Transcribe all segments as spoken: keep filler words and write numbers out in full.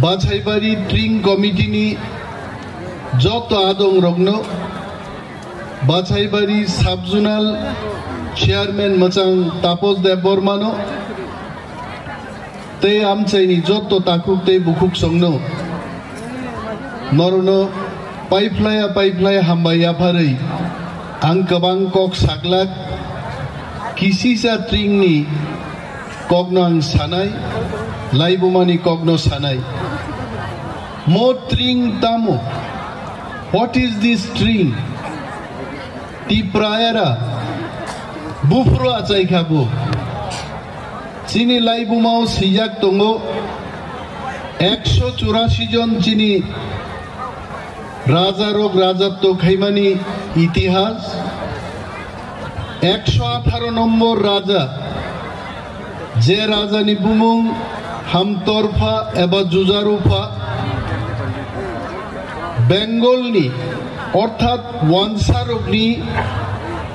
Bachaibari Tring Committee ni joto adong rokno, Bachaibari Sub Zonal Chairman mwchang Tapos Debbarma no, tei amchaini joto takhuk tei bukhuk songno, norokno paiphlaiya paiphlai hambai yapharwi ang kwbang kok saglak, kisisa Tring ni kokno ang sanai, laibumani kokno sanai. Mo Tring tamo? What is this Tring? Tipra era buphuru achai kha bo. Chini laibumao swijak tongo, ekso churasi jon chini rajarok rajatto khaimani itihas. Ekso atharo nombor raja, je rajani bumung Hamtorpha eba Jujarupha, Bengalni orthat wansarokni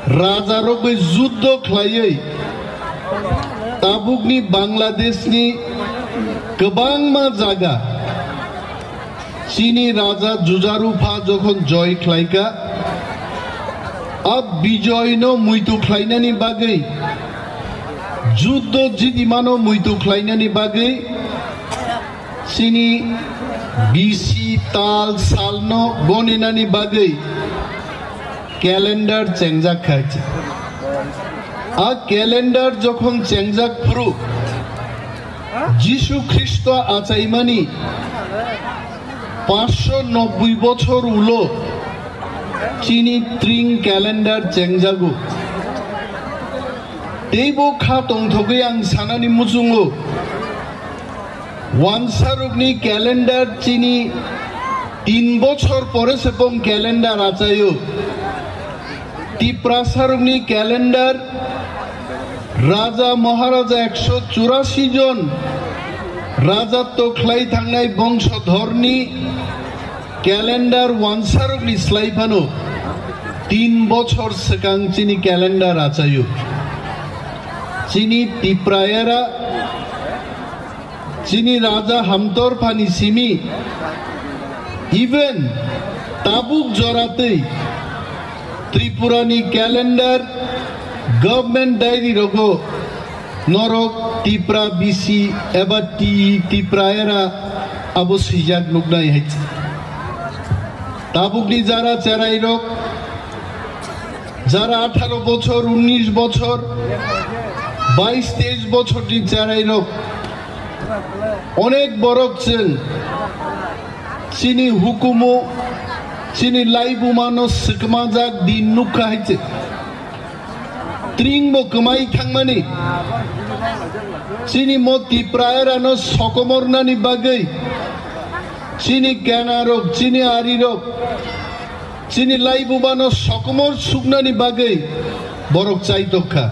rajarok bai juddo khlaiwi tabukni Bangladeshni kwbangma jaga chini raja Jujarupha jokhon joy khlaikha, a bijoyno muitu khlainani bagwi, juddo jidimano muitu khlainani bagwi, chini bisi tal salno goninani bagwi calendar chengjak kha. A calendar jokhon chengjak phuru, Jisu Khristo achaimani paanch sho nobboi bochor ulo chini Tring calendar chengjago. Teibo kha tongthogwi ang sanani muchungo, wansarokni calendar chini tin bochor pore se bong calendar achaio. Tiprasarokni calendar raja maharaja ekso churasi jon rajatto khlai thangnai bongsodhorni calendar wansarokni slai phano tin bochor swkang chini calendar achaio. Chini Tipra era, chini raja Hamtorphani simi, even tabuk joratwi Tripurani calendar, government diary rogo norok Tipra bisi eba ti Tipra era abo swijak nuknai hai. Tabukni jara cherairok, jara atharo bochor, unnish bochor, bais teish bochorni cherairok, onek borok chwng chini hukumu, chini laibumano swkmajak din nukha hai se. Tringbo kwmai thangmani, chini mo Tipra erano sokomornani bagwi, chini kenarok, chini arirok, chini laibumano sokomor suknani bagwi borok chaitok kha.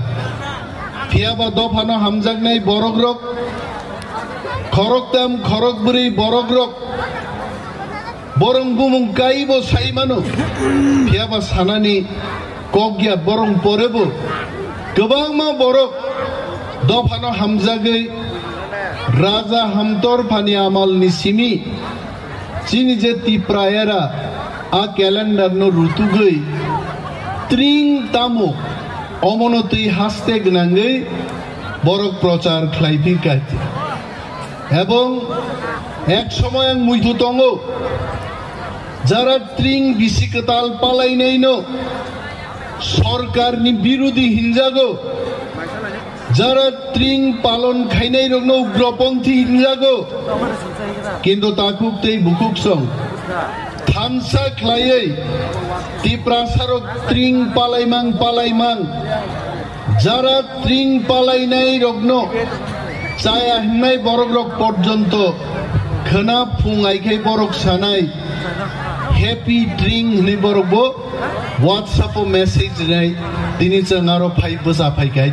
Phiyaba dophano hamjaknai borokrok, khoroktam khorokbrwi borokrok, borong bumung kaibo sai mano. Phiyaba sanani kok ya, borong porebo kwbangma borok dophano hamjagwi Raja Hamtorphani amalni simi chini je Tipra era a calendar no rutugwi Tring tamo omono twi haste gwnangwi borok prochar khlai phi kha. Ebong ek somoy ang muitu tongo, jara Tring bisi kwtal palainaino sorkarni birudi hinjago, jara Tring palon khainairokno ugroponthi hinjago, kintu takhuk tei bukhuk song thansa khlaiwi Tiprasarok Tring palaimang palaimang, jara Tring palainai rokno chaya hwnwi borok rok porjonto khwna phung ai khai borok sanai, "Happy Tring" hwnwi borok bo WhatsApp o message rinai. Tini chwng aro phai bwsa phai khai.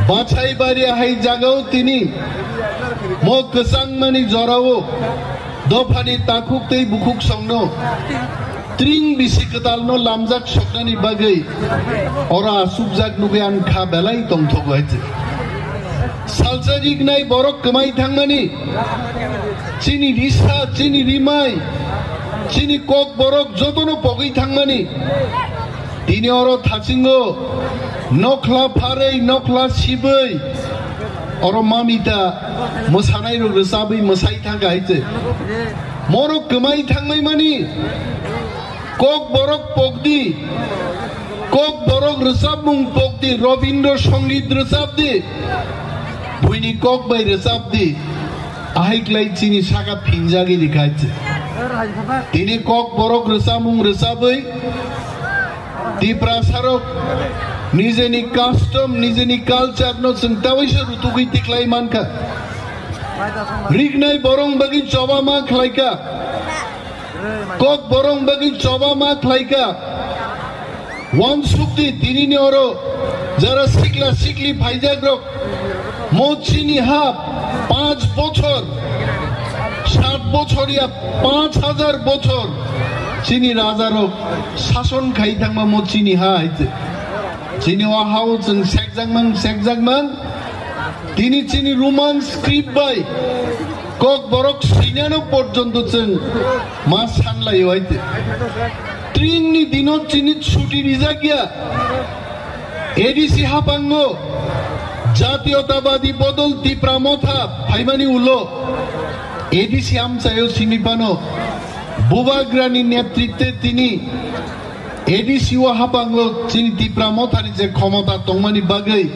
Bachai bari hai jagao tini mo kwchangmani jorao dophani takhuk tei bukhuk songno Tring bisi kwtalno lamjak soknani bagwi oro asukjak nugwi ang kha belai tongthogo hai se. Salsa rignai borok kwmai thangmani, chini risa, chini rimai, chini kok borok jotono pogwi thangmani. Tini oro thasingo nokhla pharwi, nokhla sibwi, oro mamita mwsanairok rwchabwi mwsai thangkha hai se. Morok kwmai thangmai mani, kok borok pokdi, kok borok rwchapmung pokdi, Robindra Songit rwchapdi, buini kok bai rwchapdi, ahai klai chini saka phinjagwi rikha hai se. Tini kok borok rwchapmung rwchabwi Tiprasarok nijeni custom, nijeni culture no chwng tawaisa rutugwi tiklai mankha. Rignai borong bagwi choba ma khlaika, kok borong bagwi choba ma khlaika. Wansukdi tinini oro jara sikla sikli phaijakrok, mo chini ha panch bochor, sat bochor ya panch hajar bochor chini rajarok sason khai thangma mo chini ha hai se. Chini o hao chwng sekjakmang, sekjakmang. Tini chini Roman script bai kok borok swinano porjonto chwng ma sanlaio hai se. Tringni dino chini chuti rijak ya. A D C hapango Jatiyotabadi Bodol Tipra Motha phaimani ulo A D C amchaio simi phano Bubagrani netritwe tini A D C o hapango chini Tipra Mothani je khomota tongmani bagwi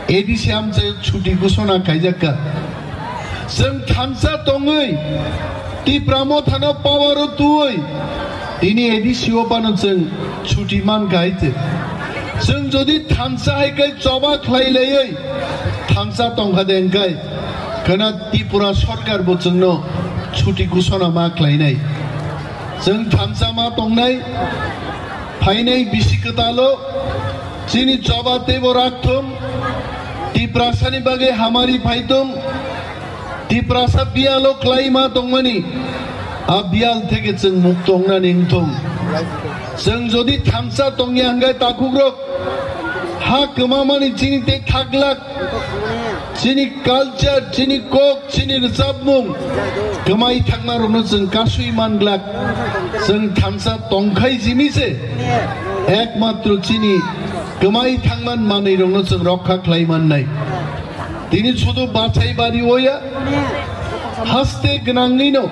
A D C amchaio chuti ghosona khaijakka. Chwng thansa tongwi, Tipra Mothano power o tuwi, tini A D C o phano chwng chuti mankha hai se. Chwng jodi thansa hai khe choba khlai laiwi thansa tongkha de hwnkhe, khwna Tripura sorkar bo chwngno chuti ghosona ma khlainai. Chwng thansa ma tongnai, phainai bisi kwtalo, chini choba teibo rakthum, Tiprasani bagwi hamari phaitum, Tiprasa biyalo khlaima tongmani, a biyal theke chwng mukto wngnani wngthung. Chwng jodi thansa tongya hwnkhe takhukrok, ha kwmamani chini tei thaglak, chini culture, chini kok, chini rwchapmung kwmai thangmarokno chwng kasui manglak. Chwng thansa tongkhai jimi se, ekmatro chini kwmai thangman manwirokno chwng rokha khlai mannai. Tini sudu bachai bari oya, haste gwnangwino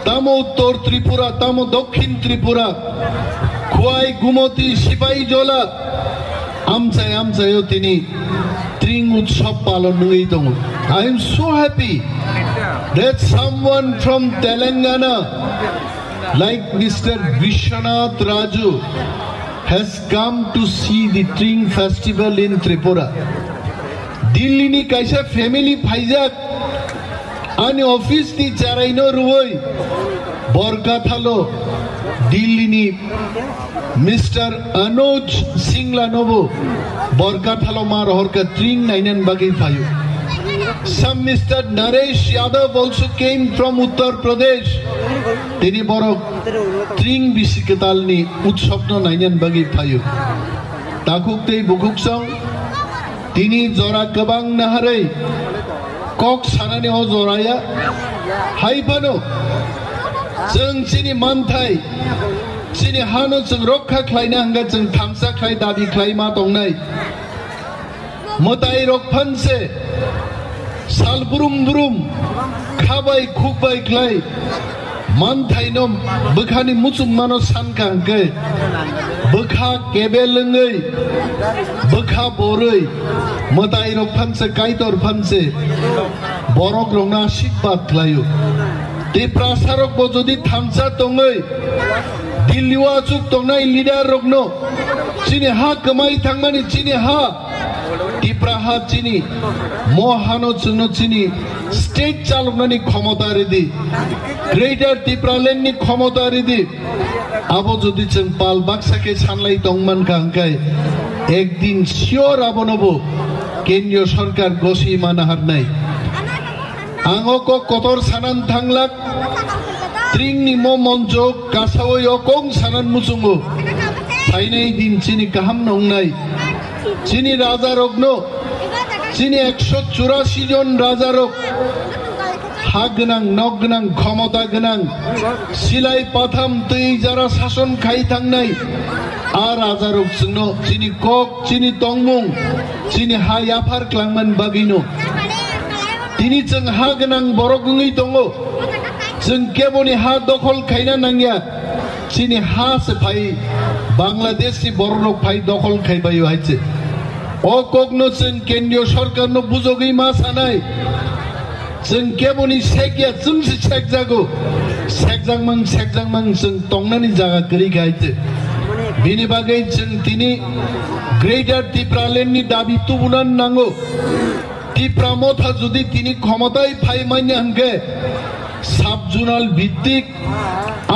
tamo Uttor Tripura, tamo Dokhin Tripura, Khwai, Gumoti, Sipai Jola, amchai amchaio tini Tring Utsav palon wngwi tongo. I am so happy that someone from Telangana, like Mister Vishwanath Raju, has come to see the Tring festival in Tripura. Delhi ni kaisa family phaijak, ani office ni charaino rwui Borkathalo Delhi ni Mister Anuj Singla nobo Borkathalo ma rohorka Tring nainan bagwi phaio. Some Mister Naresh Yadav also came from Uttar Pradesh. Tini borok Tring bisi kwtalni utsabno nainan bagwi phaio. Takhuk tei bukhuk song tini jora kwbang naharwi kok sanani o joraya. Hai phano chwng chini manthai, chini hano chwng rokha khlaina hwnkhe chwng thansa khlai dabi khlai ma tongnai. Mwtai rok phanse sal brum brum khabai khukbai khlai manthaino bwkhani muchungmano sankha hwnkhe bwkha kebel wngwi bwkha borwi mwtai rok phanse kaitor phanse borok rokno asirwad khlaio. Tiprasa rok bo jodi thansa tongwi Delhi o achuk tongnai leader rokno chini ha kwmai thangmani chini ha Tipra ha chini, mo hano chwngno chini state chaloknani khomota ridi, Greater Tipraland ni khomota ridi. Abo jodi chwng pal baksa khe sanlai tongmankha hwnkhe, ekdin sure abono bo kendriyo sorkar goswi mana harnai. Ang o kok kotor sanan thanglak, Tringni mo moncho kasawi o kong sanan muchungo. Phainai din chini kaham nongnai. Chini raja rokno, Chini ekso churasi jon rajarok, ha gwnang, nok gwnang, khomota gwnang, silai patham twi jara sason khai thangnai a rajarok chwngno chini kok, chini tongmung, chini ha yaphar klangmani bagwino tini chwng ha gwnang borok wngwi tongo. Chwng keboni ha dokhol khaina nangya. Chini ha se phai Bangladesh ni borok rok phai dokhol khai baio hai se. O kokno chwng kendriyo sorkar no bujogwi ma sanai. Chwng keboni sekya, chwng se sekjago. Sekjakmang, sekjakmang chwng tongnani jaga kwrwi khai se. Bini bagwi chwng tini Greater Tipraland ni dabi tubuna nango. Tipra Motha jodi tini khomotai phai manya hwnkhe sub-zonal bhittik,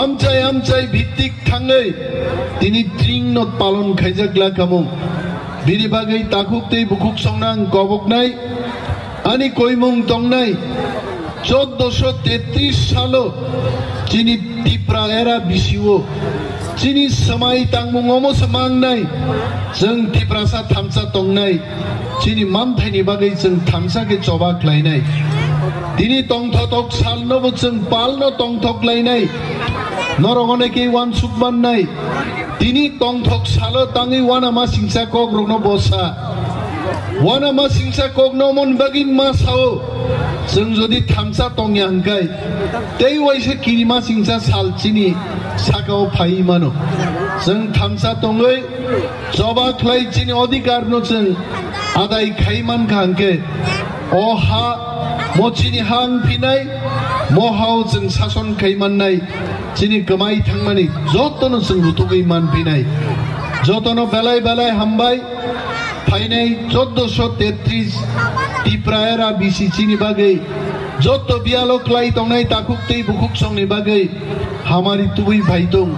amchai amchai bhittik thangwi tini tring no palon khaijak lakamung. Bini bagwi takhuk tei bukhuk songna ang koboknai, ani koimung tongnai. Choddoso tetris salo chini Tipra era bisio chini swmai tangmung omo se mangnai, chwng Tiprasa thamsa tongnai. Chini manthaini bagwi chwng thansa khe choba khlainai. Tini tongthotok salnobo chwng palno tongthok lainai. Norok onekhe uansuk mannai. Tini tongthok salo tangwi uanama singsa kokrokno bosa. Uanama singsa kokno omoni bagwi ma sao. Chwng jodi thansa tongya hwnkhe, tei waisa kirima singsa sal chini sakao phaiwi mano. Chwng thansa tongwi choba khlai chini odhikar no chwng adai khai mankha hwnkhe, o ha mo chini ha wngphinai, mo hao chwng sason khai mannai, chini kwmai thangmani jotono chwng rutugwi manphinai. Jotono belai belai hambai. Phainai choddoso tetris Tipra era bisi chini bagwi, jotto biyalo klai tongnai takhuk tei bukhuk songni bagwi hamari tubui phai tong.